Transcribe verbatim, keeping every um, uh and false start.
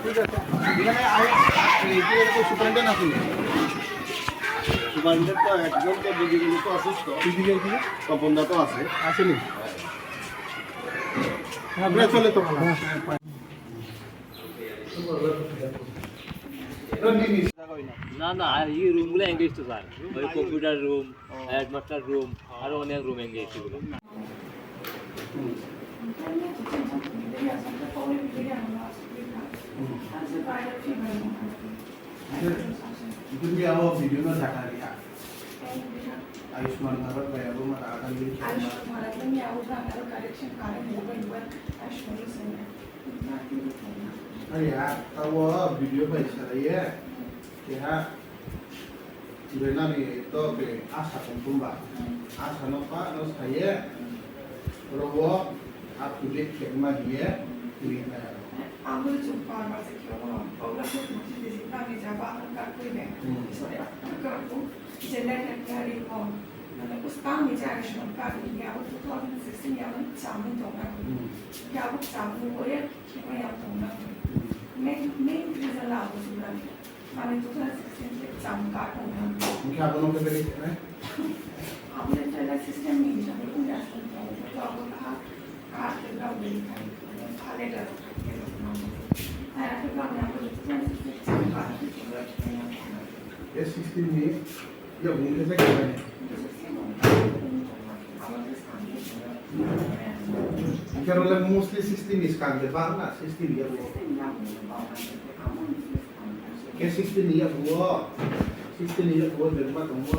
ঠিক আছে, এখানে আয়, এই যে একটু সুপারিনটেন্ডেন্ট আসেনি। সুপারিনটেন্ডেন্ট তো একজন তো দিদিগুলো তো অসুস্থ। দিদিকে কি? তপনদা তো আছে। আসেনি? হ্যাঁ, আমরা চলে তো। হ্যাঁ, হ্যাঁ। না, না, আর এই রুমগুলো এঙ্গেজ তো, স্যার। ওই কম্পিউটার রুম, হেডমাস্টার রুম, আরো অনেক রুম এঙ্গেজ ছিল। Itu dia awak video na jaka dia. Ayushman Bharat bai abo mata akan diri. Ayushman Bharat ni awak kan ada correction kare mobile buat Ayushman ni sana. Ari ha, tawo video bai sara ye. Keha, ibe nani to ke asa tong tumba. Asa no pa no saye. Robo up to date khe ma diye. Ini kaya. Ang bo chwng par ma se khe mo, program se mo se bisi kami jaba ang kar koi ne. Hmm. Sorry, ang kar ko je le ne kari mo. Mane us tang ni jari shon kar ni ya two thousand sixteen ya mo cham ni tong na ko. Hmm. Ya mo cham ni ko ye. Main, main reason la bo sibra ni. Mane two thousand sixteen se cham ka tong na. Hingke abono keberi kene? Abo le tela system ni jang ko ya sun tong ko abo ka ka ke ga beri kai. Ka le da ka ke ga na. Ai ke ga na ko two thousand sixteen cham ka ke ga na. Yes, sixteen ni. Ya, bung khe jai khe. Kerala mostly sixteen is kan de bang na, sixteen ya bo. Ke sixteen ya bo. Sixteen ya bo, de ma tong bo.